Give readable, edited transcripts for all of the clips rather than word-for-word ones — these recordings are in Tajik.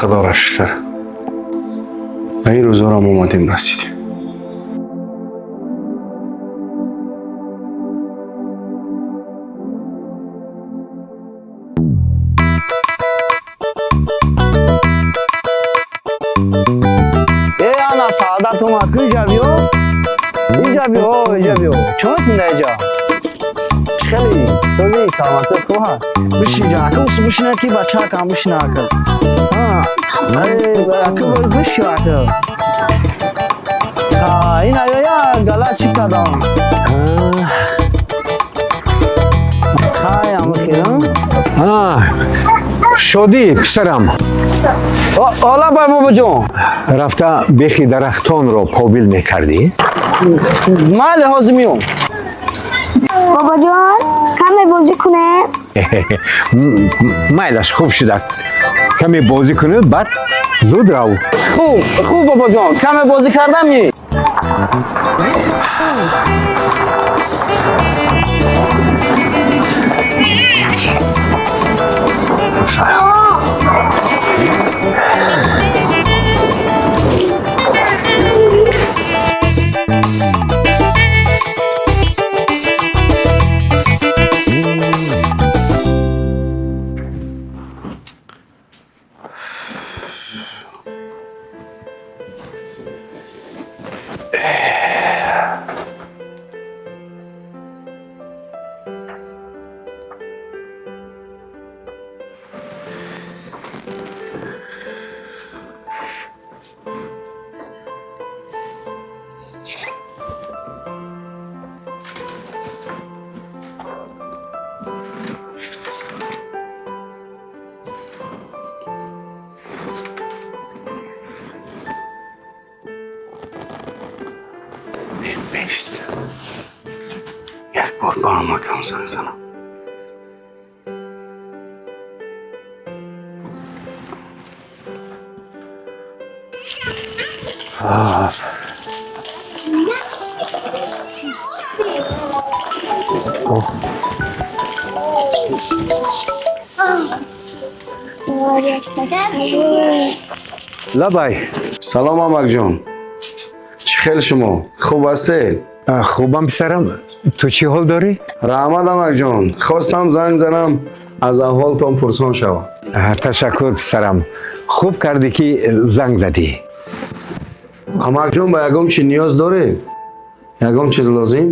Худоро шукр, ба ин рӯзҳоро мо омадем, расидем. Э, ана Саодат омад, ку инҷа биё. Инҷа биё, инҷа биё. Чӣ мекунӣ дар инҷа? Чӣ хеле? Созӣ, саломатият хуб ҳаст? Бишин инҷа, ака, усу бишина, ки бачаакам бишина, ака. Ҳа, ака, биши, ака. Ҳа, ин аёя гала чӣ кардам? Хай, амахирам. Шодӣ, писарам. Ола бай, бобоҷон. Рафта бехи дарахтонро побил мекардӣ? Майли, ҳозир меом. Бобоҷон, каме бозӣ кунем? Майлаш, хуб шудааст, каме бозӣ кунед, баъд зуд рав. Хуб, хуб, бобоҷон, каме бозӣ кардами. Бест, як бор ба амакам занг занам. Лабай. Салом, амакҷон, чӣ хел шумо, хуб ҳастед? Хубам, писарам, ту чӣ ҳол дорӣ? Раҳмат, амакҷон, хостам занг занам, аз аҳволтон пурсон шавам. Ташаккур, писарам, хуб кардӣ, ки занг задӣ. Амакҷон, ба ягон чи ниёз доред? Ягон чиз лозим?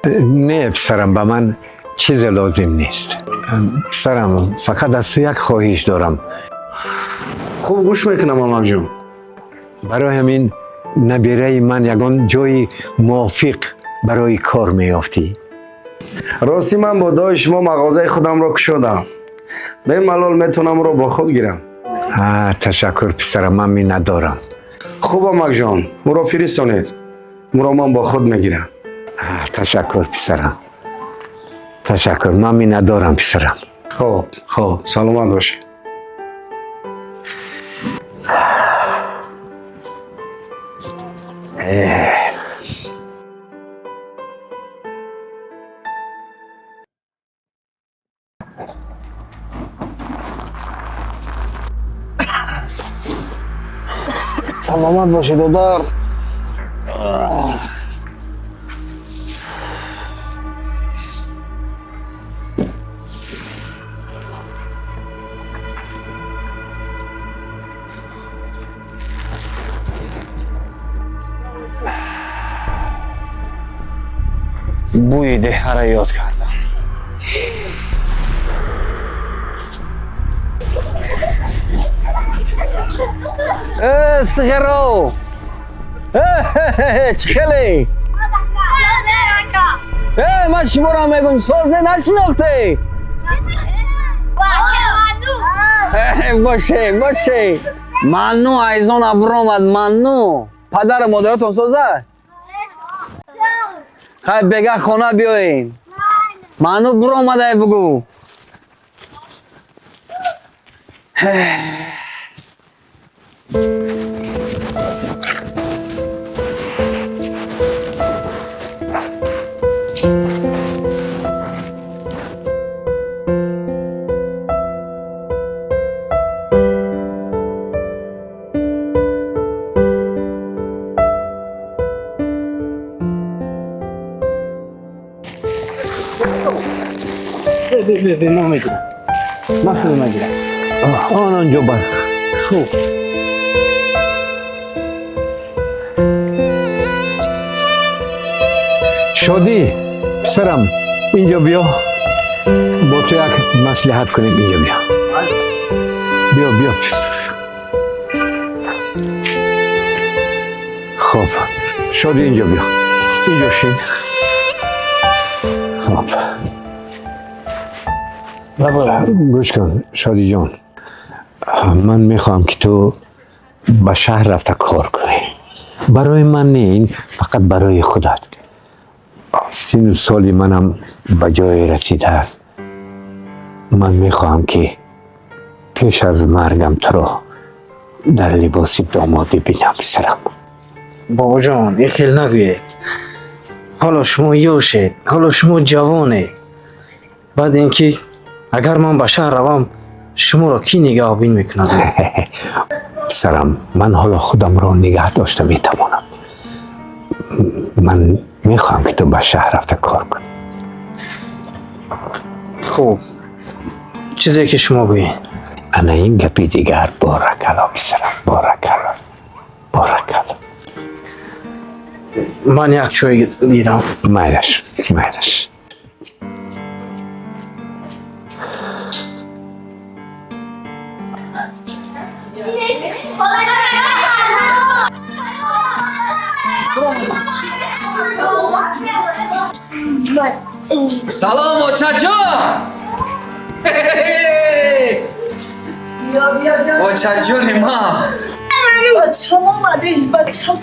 Не, писарам, ба ман чизе лозим нест. Писарам, фақат аз ту як хоҳиш дорам. Хуб, гӯш мекунам, амакҷон. Барои ҳамин набираи ман ягон ҷои мувофиқ барои кор меёфтӣ? Ростӣ, ман бо дуои шумо мағозаи худамро кушодам, бемалол метавонам ӯро бо худ гирам. Ташаккур, писарам, ман миннатдорам. Хуб, амакҷон, ӯро фиристонед, ӯро ман бо худ мегирам. Ташаккур, писарам, ташаккур, ман миннатдорам, писарам. Хуб, хуб, саломат бошед. Саломат бошед, додар. Бӯи деҳара ёд кардам. Э, сиғаро, чӣ хеле? Э, ман шуморо мегӯм, созе нашинохте? Боше, боше, манну айзон абромад, манну. Падару модаратон соза? Хай, бега хона биёен, ману буромадай, бугӯ. Бе, ман мегирам. Ман худам мегирам. Он онҷо бар. Хуб. Шодӣ, писарам, инҷо биё. Бо ту як маслиҳат кунем, инҷо биё. Биё, биё. Хуб, Шодӣ, инҷо биё. Инҷо шин. Хуб. Гӯш кун, Шодӣ ҷон. Ман мехоҳам ки ту ба шаҳр рафта кор кунӣ. Барои ман не, ин фақат барои худат. Сину соли манам ба ҷое расидааст. Ман мехоҳам ки пеш аз маргам туро дар либоси домодӣ бинам, писарам. Бобоҷон, ин хел нагӯед. Ҳоло шумо ёшед, ҳоло шумо ҷавонед. Баъд ин ки агар ман ба шаҳр равам, шуморо кӣ нигаҳбин мекунад? Писарам, ман ҳоло худамро нигаҳ дошта метавонам. Ман мехоҳам ки ту ба шаҳр рафта кор кунӣ. Хуб, чизе ки шумо гӯед. Ана ин гапи дигар. Боракалло, писарам, боракалло, боракалло. Ман як чой гирам. Майлаш, майлаш. Салом, очаҷон! Очаҷони ман! Бачам омаде, бачам.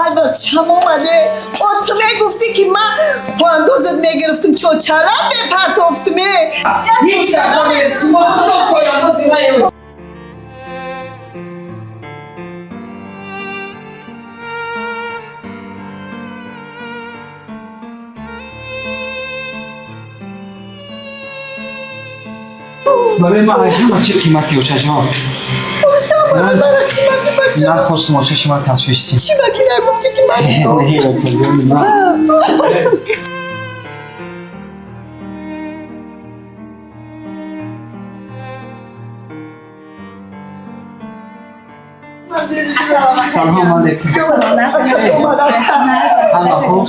Ай, бачам омаде. О, ту мегуфтӣ ки ман поандозат мегирифтам, чочара мепартофтме. Ҳеҷ гапа нест, шумо худо пояндози ман. Барои ман ҳама чи қимати, очаҷон. Нахостум оча шумо ташвиш син. Чӣ ба ки нагуфтӣ ки ман? Не, очаҷони ман. Салом алейкум. Ҳама хуб?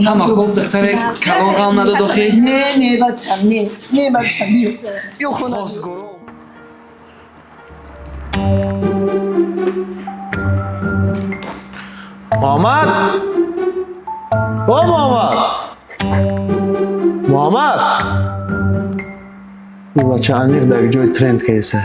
Ҳама хуб, духтаре калон ғам надод охи? Не, не, бачам, не. Не, бачам, биё. Биё хона. Муҳаммад! О, Муҳаммад! Муҳаммад! Ин бача аниқ дар ҷои тренд кеса.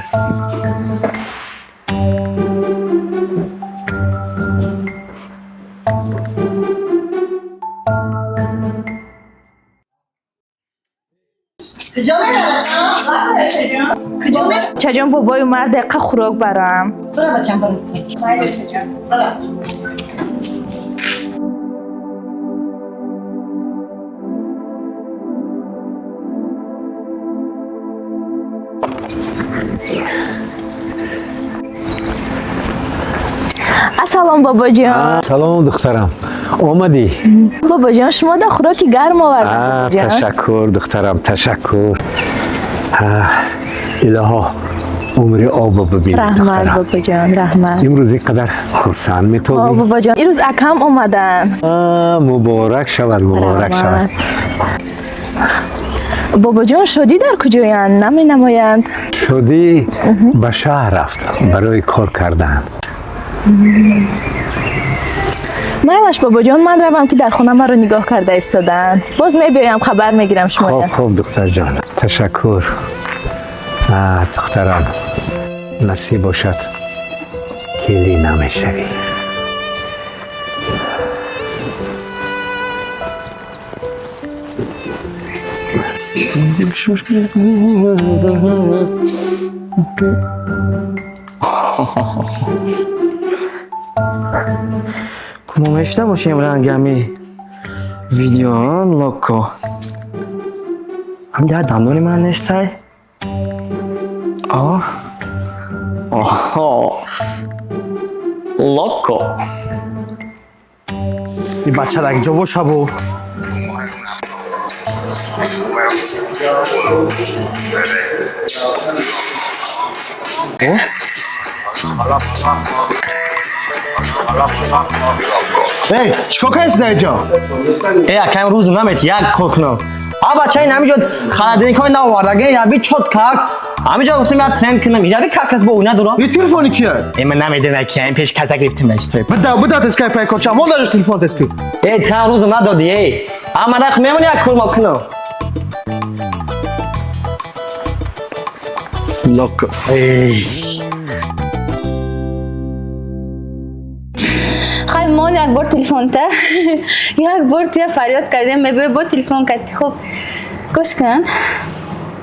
Куҷо мерам, бачам? Куҷо мерам? Чаҷон, бобои умар дақиқа хӯрок барам. Бара, бачам, бара. Бара. Ассалом, бобоҷон. Салом, духтарам. Омадӣ? Бобоҷон, шумо да хӯроки гарм овардам. Бобоҷон. Ташаккур, духтарам, ташаккур. Илоҳо, умри обо бибинӣ, Раҳмат, духтарам. бобоҷон, раҳмат. Имрӯз ин қадар хурсанд О, метобӣ. бобоҷон, ирӯз акам омаданд. Муборак шавад, муборак шавад. Раҳмат. Бобоҷон, Шодӣ дар куҷоянд? Наменамоянд. Шодӣ ба шаҳр рафт барои кор кардан. Майлаш, бобоҷон, ман равам ки дар хона маро нигоҳ карда истодаанд. Боз мебиёям, хабар мегирам Хуб, шумоя. хуб, духтарҷон, ташаккур. Духтарам, насиб бошад, келӣ намешавӣ. Мо мешида бошем рангами видео локо. Ҳам дар дандони ман нестай? О. Оҳо. Локо. Ин бача дар инҷо боша бу. Эй, чикор кардӣ дар инҷо? Э, акаем рӯз намет як кор кунам. А бача ин ҳаминҷо холодильникҳои нав овардаги, яби чот как. Ҳаминҷо гуфтем я тренд кунам. Яби как кас бо ӯ надорам. Ин телефони кия? Э, ман намедонам ки ин пеш каса гирифтимаш. Буда, буда тескай пай корча. Мон даже телефон тески. Э, та рӯз надоди, э. А ман рах мемони як кор мо кунам. Лок. Хай, мон як бор телефонта. Як бор тия фарёд кардем, мебӯй бо телефон кардӣ. Хуб, гӯш кун.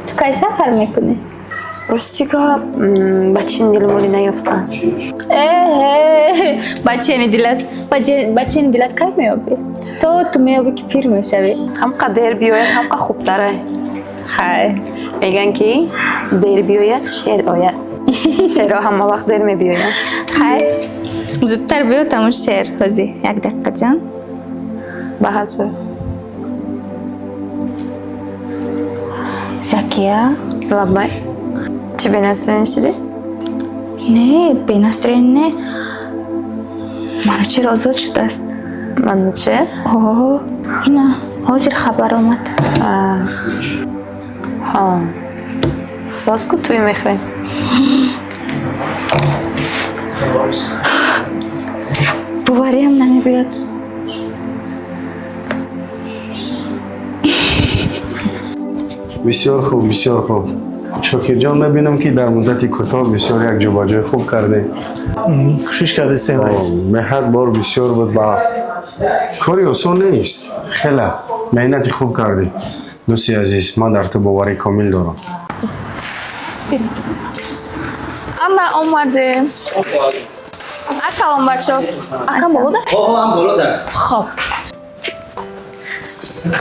Ту кай сафар мекунӣ? Рости гап, бачини дилмоли наёфтам. Эҳе, бачени дилат, бачени дилат кай меёбӣ? То ту меёбӣ ки пир мешавӣ. Ҳамқа дер биёяд, ҳамқа хубтаре. Хай. Мегӯянд ки дер биёяд, шер ояд. Шерҳо ҳама вақт дер мебиёянд. Хай. Зудтар биё тамон шер ҳозӣ. Як дақиқа ҷон. Ба ҳазор. Закия? Лаббай. Чӣ бенастроение шудӣ? Не, бенастроение не. Манучер озод шудааст. Манучер? О, ина, ҳозир хабар омад. Ҳа. Соз ку тӯй мехӯрем. Бовариам намебиёд. Бисёр хуб, бисёр хуб. Шокирҷон, мебинам ки дар муддати кӯтоҳ бисёр як ҷобаҷои хуб кардем. Кӯшиш кардастем, раис. Меҳнат бор бисёр буд ба кори осон нест. Хеле меҳнати хуб кардӣ. Дӯсти азиз, ман дар ту боварии комил дорам. Ана омадем. Ассалом бачо. Акам болода? Ҳо, ҳам болода. Хоб.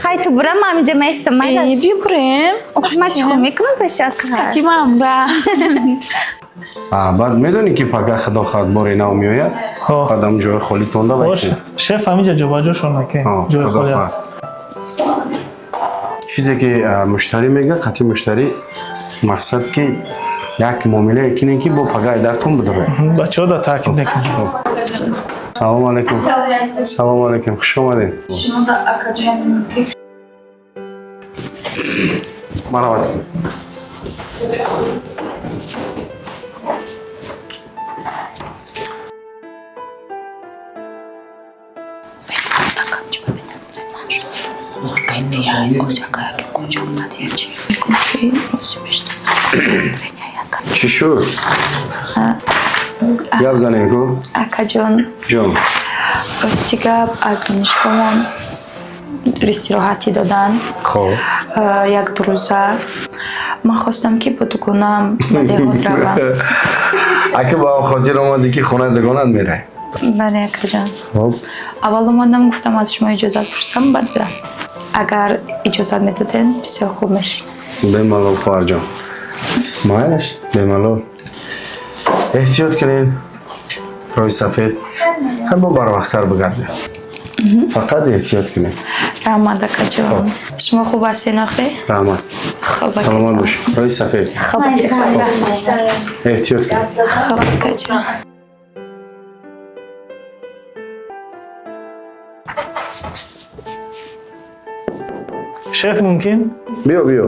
Хай, ту бира, ман инҷа меистам. Э, биё бурем. Ман чикор мекунам пеши ака? Фатимам бра. А, баъд медонӣ ки пага худо хоҳад бори нав меояд? Баъд ҳам ҷои холӣ тонда Бош, шеф ҳаминҷа ҷобаҷошон накунем. Ҷои худо холӣ хоҳад. аст. Чизе ки муштарӣ мегӯяд, қатъи муштарӣ мақсад ки як муомилае кинем ки бо пага айдартон бидоред. Бачаҳо да таъкид мекунанд. Салому алайкум. Салому алайкум. Хуш омадед. Шумо да акаҷон ки Марҳамат. Акам чӣ ба бенастроение ман шуд. Чӣ шуд? Гап занем ку? Акаҷон, Ҷон. рости гап, аз донишгоҳам истироҳатӣ доданд. Хоб. Як ду рӯза. Ман хостам ки бо дугонаам ба деҳот равам. Ака ба он хотир омадӣ ки хонаи дугонат мерай? Бале, акаҷон. Хоб. Аввал омадам, гуфтам аз шумо иҷозат пурсам, баъд бирам. Агар иҷозат медодем, бисёр хуб мешуд. Бемалол, хоҳарҷон. Майлаш, бемалол. Эҳтиёт кунед. Рӯи сафед. Ҳам бо барвақттар бигардем. Фақат эҳтиёт кунед. Раҳмат, акаҷон. Шумо хуб ҳастен охе? Раҳмат. Хуб, Саломат акаҷон. бош. Рӯи сафед. Хуб, акаҷон. Эҳтиёт кунед. Хуб, акаҷон. Шеф, мумкин? Биё, биё.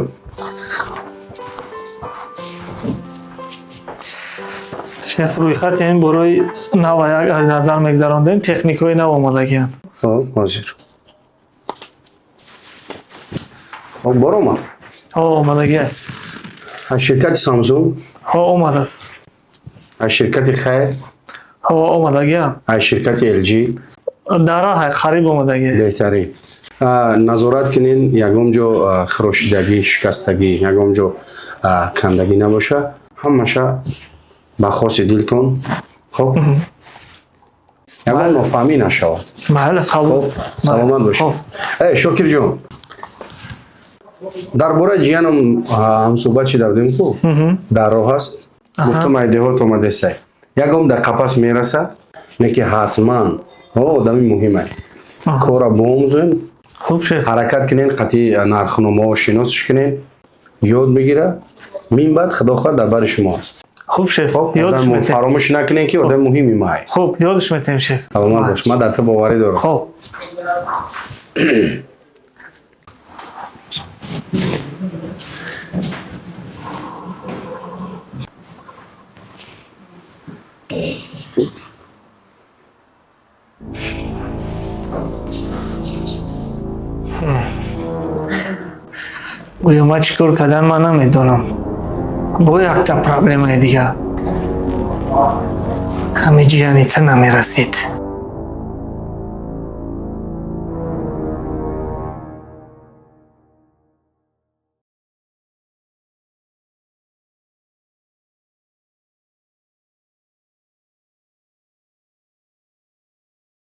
Шеф, рӯйхати ин борои нав як аз назар мегзарондем, техникҳои нав омадагианд. Хоб, ҳозир. Хоб, бор омад? Ҳо, омадагия. Аз ширкати Самсунг? Ҳо, омадааст. Аз ширкати Хайр? Ҳо, омадагия. Аз ширкати LG? Дар раҳ, қариб омадагия. Беҳтарин. Назорат кунен, ягон ҷо хирошидагӣ, шикастагӣ, ягон ҷо кандагӣ набоша. Ҳамаша ба хоси дилтон. Хоб, ягон нофаҳмӣ нашавад. Майли, қабул. Саломат бошед. Э, Шокирҷон, дар бораи ҷиянам ҳамсӯҳбат шида будем ку, дар роҳ аст. Гуфтам, ай деҳот омадесай, ягон дар қапас мерасад, не ки ҳатман ҳо одами муҳимай. Кора биомӯзен. Хуб, шеф. Ҳаракат кунен, қатъи нархномаҳо шиносш кунен, ёд бигира. Мин баъд, худо хоҳад, дар бари шумо аст. Хуб, шеф, ёдш метем. Фаромӯш накунен, ки одами муҳими май. Хуб, ёдш метем, шеф. Саломат бош, ман дар ту боварӣ дорам. Хуб. Гӯё ман чӣ кор кардан ман намедонам. Бо якта проблемаи дигар. Ҳами ҷияни ту намерасид.